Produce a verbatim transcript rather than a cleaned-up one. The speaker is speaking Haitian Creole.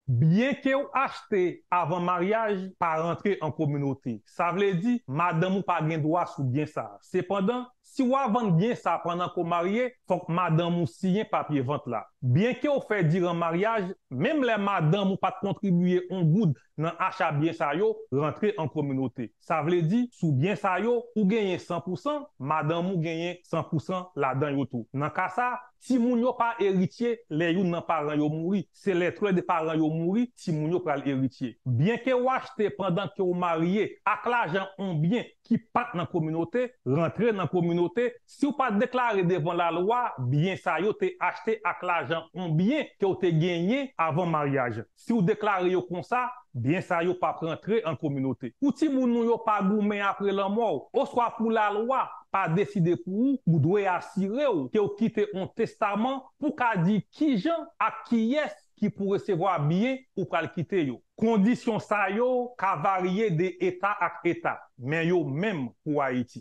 Byen ke w achte avan maryaj pa rantre an kominote. Sa vle di, madanm ou pa gen dwa sou byen sa a. Sepandan, si w a vann byen sa a pandan ke w marye, fòk madanm ou siyen papye vant la. Byen ke w fè diran maryaj, menm lè madanm ou pa t kontribiye yon goud nan acha byen sa yo, rantre an kominote. Sa vle di, sou byen sa yo, ou genyen san pousan, madanm ou genyen san pousan ladan yo tou. Nan ka sa, timoun yo pa eritye lè youn nan paran yo mouri. Se lè tou lè de paran yo mouri, timoun yo pral eritye. Byen ke w achte pandan ke w marye ak lajan yon byen ki pa t nan kominote, rantre nan kominote, si w pa t deklare devan lalwa, byen sa yo te achte ak lajan yon byen ke w te genyen avan maryaj. Si w deklare yo konsa, byen sa yo p ap rantre an kominote. Pou timoun nou yo pa goumen apre lanmò w, oswa pou lalwa pa deside pou ou, ou dwe asire w ke w kite yon testaman pou ka di kijan ak kiyès ki pou resevwa byen ou pral kite yo. Kondisyon sa yo ka varye de eta ak eta, men yo menm pou Ayiti.